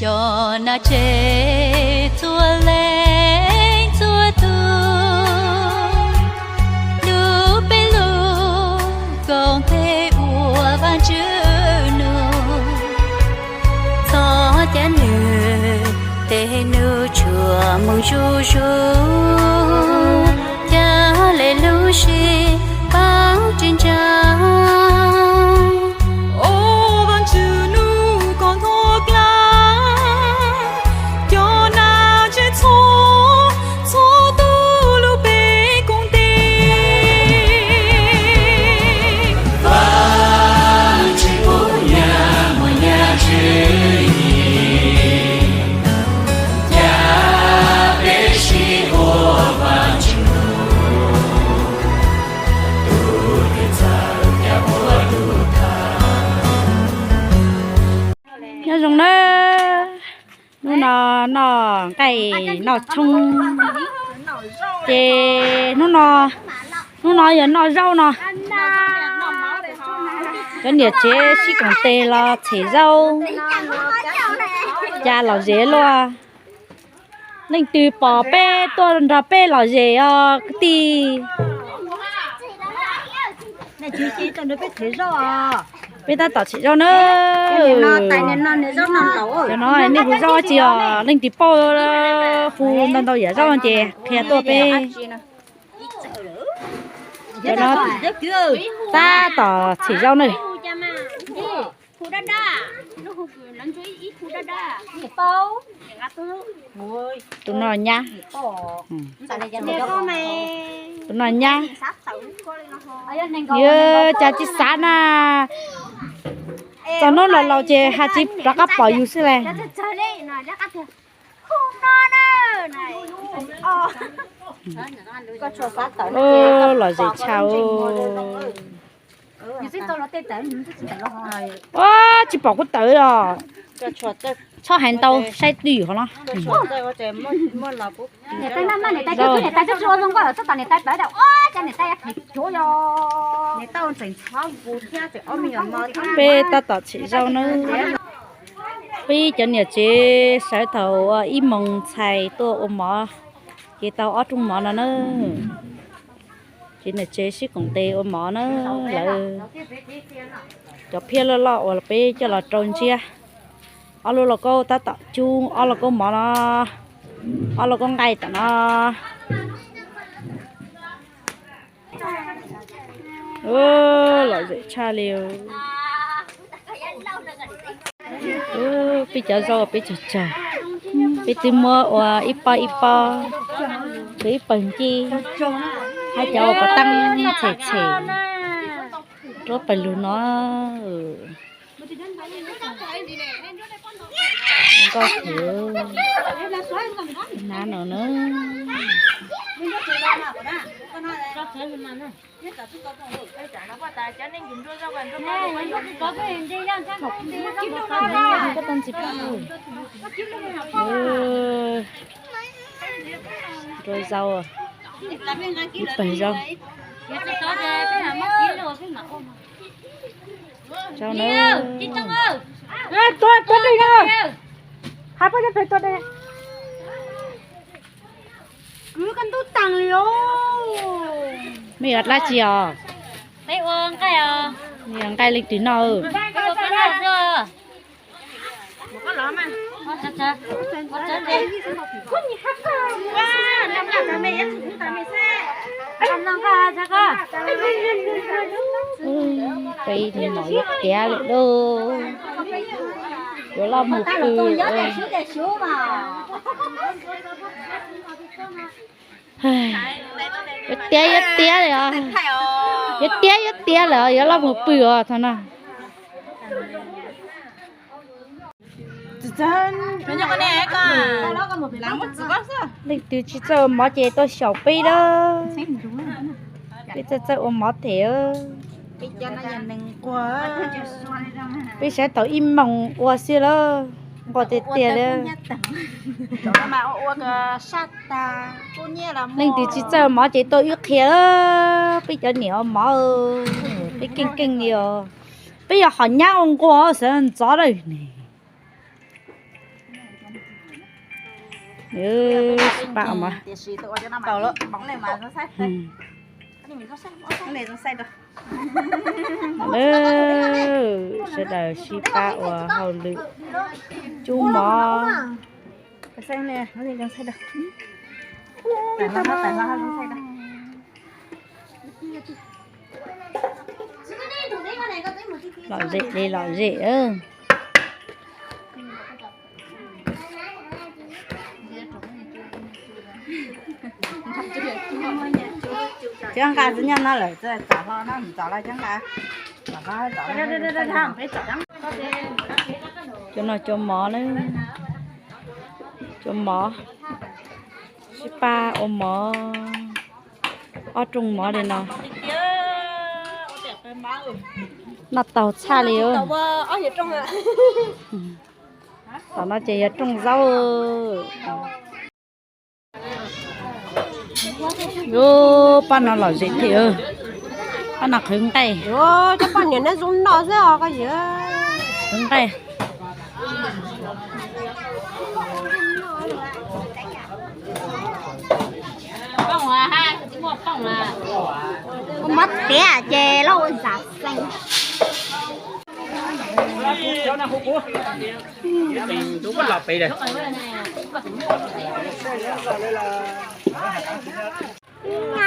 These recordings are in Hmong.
Cov nas tsev txhua leej txhua tus, hlub peb lub koom tes ua Vaajtswv nus, txhob cav nwg tes nug tsuam moog zuj zug, ca le lub sij paab tsi ntsaa. Au Vaajtswv nub koj ntuag dlaag, cov nas tsev txhua, txhua tug hlub peb koom tes. Vaajtswv puab nyag muaj nyaj tswv yim, ca peb sib ua Vaajtswv nub, tug twg txawj ca puab tug tham. Nyob zoo nawb, hnub no noj nqaij noj tshoob, ces hnub no, hnub no yog noj zaub no. Cov niam tsev sib koom tes los tshem zaub, ca lom zem luaj. Leej twg pom peb tuaj nrog peb lom zem os kwv tij. Peb tab tom tshem zaub nawb. Cov no nej hu zaub tsi os, leej twg paub hu ntau ntau yam zaub ces qhia tuaj peb. Cov no tab tom tshem zaub nawb. Tus no nyab, tus no nyab. Yog cas tsis xav na, txog hnub laus laus ces has tsis rov qab pom yus xwb las. Lom zem tshaj. Ua tsis pom kuv tawv os. Txhob hais ntau saib twj ywm qhov no. Peb tab tom tshem zaub nawb. Peb cov niam tsev sawv thaum ib moos txhais tuaj ua mov, ces tau ob rooj mov no na. Ces niam tsev sib koom tes ua mov na, lawv cov phiab loj loj uas peb coj los rau ntsiab. Ob lub lauj kaub tab tom cub ob lauj kaub mov no, ob lauj kaub nqaij tom no. Lom zem tshaj li. Peb cov zaub peb cog cog, peb twb muab ua ib pob ib pob, ua ib pawg ncej, hab cov uas pov teeb tshem tshem rau pawg lug no. Nkauj kawg, nab no na. Rau zaub, ib pawg zaub. Zaub na. Tuab dej, hab pob zeb pem tuab dej. Kwv koj ntub taag li os. Mej yuav dlaab tsi os? Mej yuav nqaij leej twg noj? Peb tus mom yuav tiav lawm lauj, yuav loj mus pw. Yuav tiav yuav tiav lawm os, yuav tiav yuav tiav lawm os, yuav loj mus pw os thaum no. Leej twg tsis txawj ua mov ces tuaj xyaum peb lawm, peb txawj txawj ua mov them. Peb sawv thaum ib moos ua xwb lawm, nquag tiag tiag li. Leej twg tsis txawj ua mov ces tuaj wb qhia lawm, peb cov niam ua mov, peb keej keej li os. Peb yog hom nyab ua nquag xav ntxov lawm ne. Sib pab ua mov. Sawv daws sib pab ua hauj lwm cub mov. Lom zem li lom zem. Cov nqa tsis nyob no lawm, txom hlo no txom los cov nqa. Cov no cov mov na, cov mov, sib pab ua mov, ob rooj mov li no. Noj taug tshaj li. Tom no ces yog rooj zaub. Pab no lom zem thiab, pab no qhwv nqaij. Cov poj niam neb zoo noj xwb os, qhwv nqaij. Ua mov tiav ces lawv ua zam xees.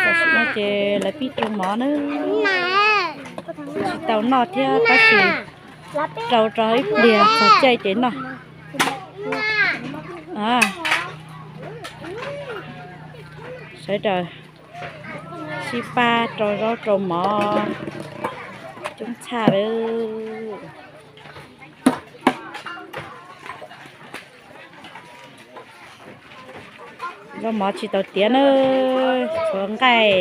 Tam sim no ces lawv pib rau mov na. Tsis tau noj thiab tab sis rau rau ib pliag txog caij ces noj. Sawv daws sib pab rau zaub rau mov coob tshaj lawm. Zaub mov tsis tau tiav na, tshuav nqaij,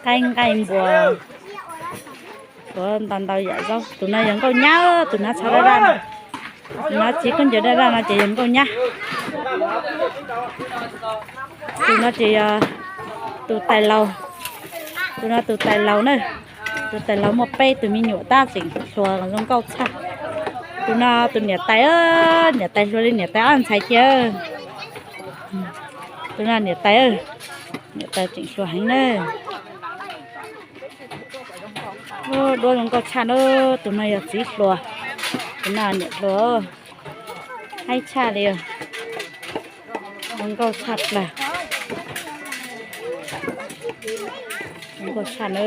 qaib nqaij npua, tshuav ntau ntau yam zaub. Tus no yog nkauj nyab, tus no txhob daj daj no, tus no txiv khaub ncaws daj daj no ces yog nkauj nyab. Tus no ces yog tus tais laus, tus no tus tais laus na. Tus tais laus muaj peb tus me nyuam tab tseem hluas zoo nkauj tshaj. Tus no tus niam tais, niam tais hluas li niam tais ob ntxhais kiag. Tus no niam tais, niam tais tseem hluas heev na. Duab zoo nkauj tshaj na, tus no yog txiv hluas, tus no niam hluas. Haib tshaj li, zoo nkauj tshaj plaws, zoo nkauj tshaj na.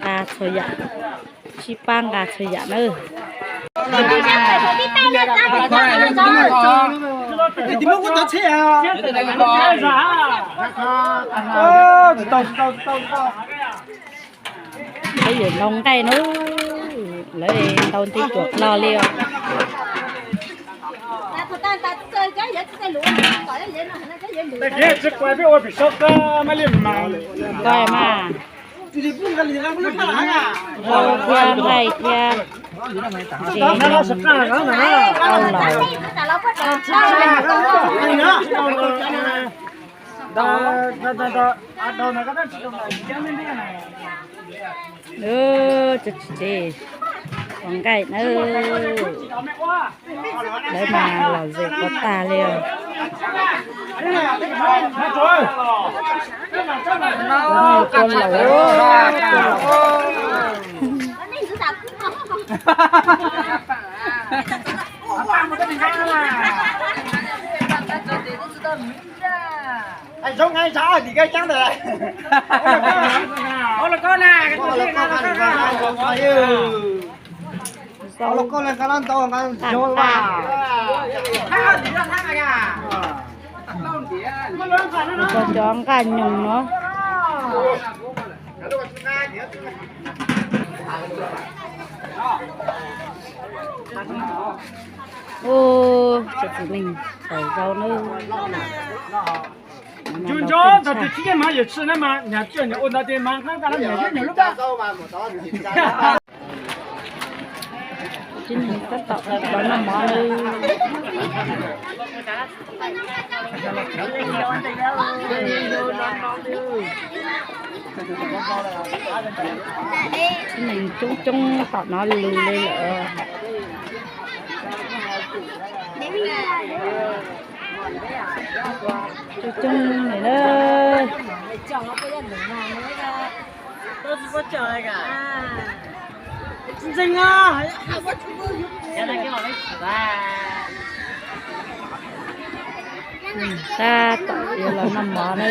Nqa txhua yam, sib pab nqa txhua yam na. Peb yuav ntaus nqaij na, lawv ntaus nti tuam no li os. Nqa mas, ntaus thiab nqaij thiab, tsis tau laus. Tsis tsis tsis, ua nqaij na, lawv mas lom zem quav tag li os. Ua laus. Cov nqaij nyoos no. Ub, txiv neej thaum zaub na. Tab tom los noj mov li. Neeg coob coob tom no lug li lawm. Coob coob li na. Tab tom yuav los noj mov na.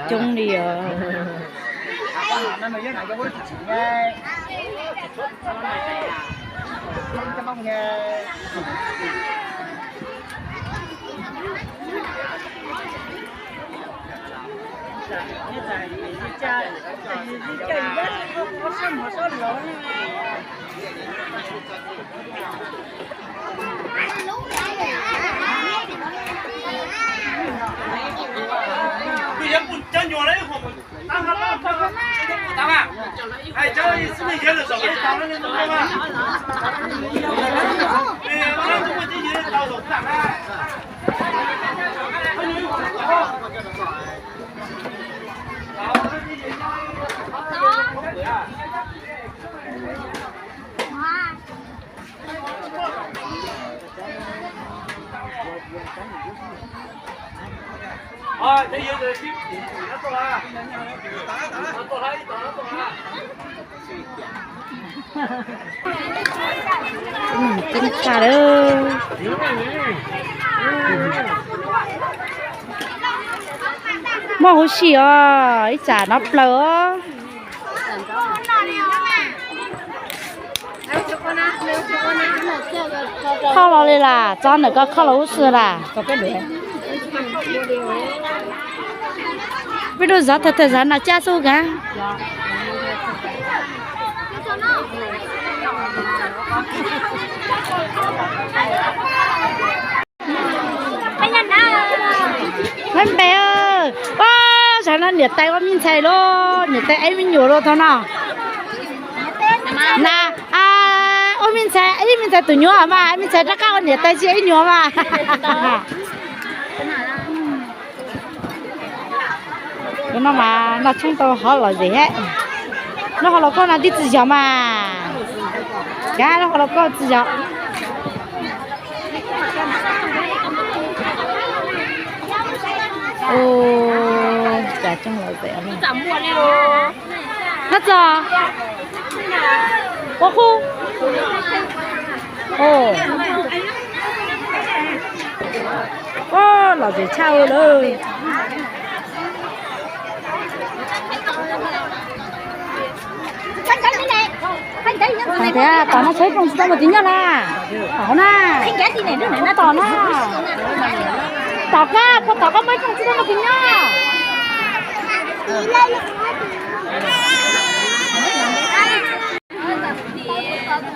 Coob li os. Coob tshaj lawm. Muaj huv si os, ib tsam no plaws os. Khauj los li las, tso ntawm ko khauj los huv si las. Peb lub zov thawj thawj zov no cab xub kav. Npe, ua, zaum no niam tais ua me ntxhais lauj, niam tais ib me nyuam lauj thaum no. Na, ua me ntxhais, ib me ntxhais tus nyuam mas, me ntxhais rov qab ua niam tais tsis ib nyuam mas. Tus no mas noj tshoob tau hov lom zem hab. Noj hov los koj no tib txwm zog mas. Kav noj hov los koj txwm zog. Ua cas coob lom zem. Hab txog. Ua qub. Ua, lom zem tshaj lawm. Tom thiab, tom no tsheb rooj tsis tau muaj tiv nyuj na. Tom na. Tom na. Tom koj, puas tom koj muaj rooj tsis tau muaj tiv nyuj?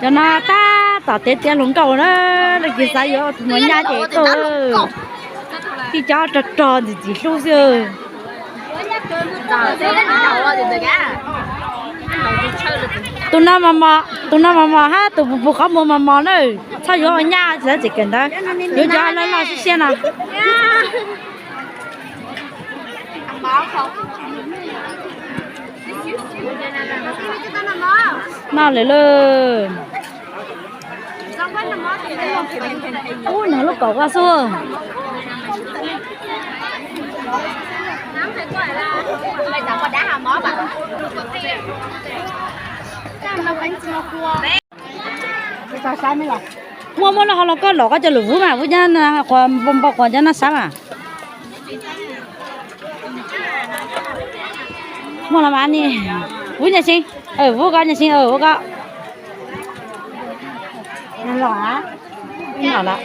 Cov no tab tom tev tiav hluas nkauj na, leej twg xav yuav tus muam nyab ces tuaj. Tib cov rog rog ntxim ntxim hlub xwb. Tus no mos mos, tus no mos mos hab tus puv puv qhov muag mos mos na, txhob yuav ua nyab tsis txhob tseem kawm ntawv, yuav cov loj loj siab siab no. Noj lawm lauj. Ub, noj lub kaum ko xwb. Muaj muaj noj hov los koj lom koj cov lwm vub mas vub nyab qhuas npau npau quas cov noj sab mas. Muaj los mas ni. Vub nyab si, vub koj nyab si, vub koj. Los, los lawm.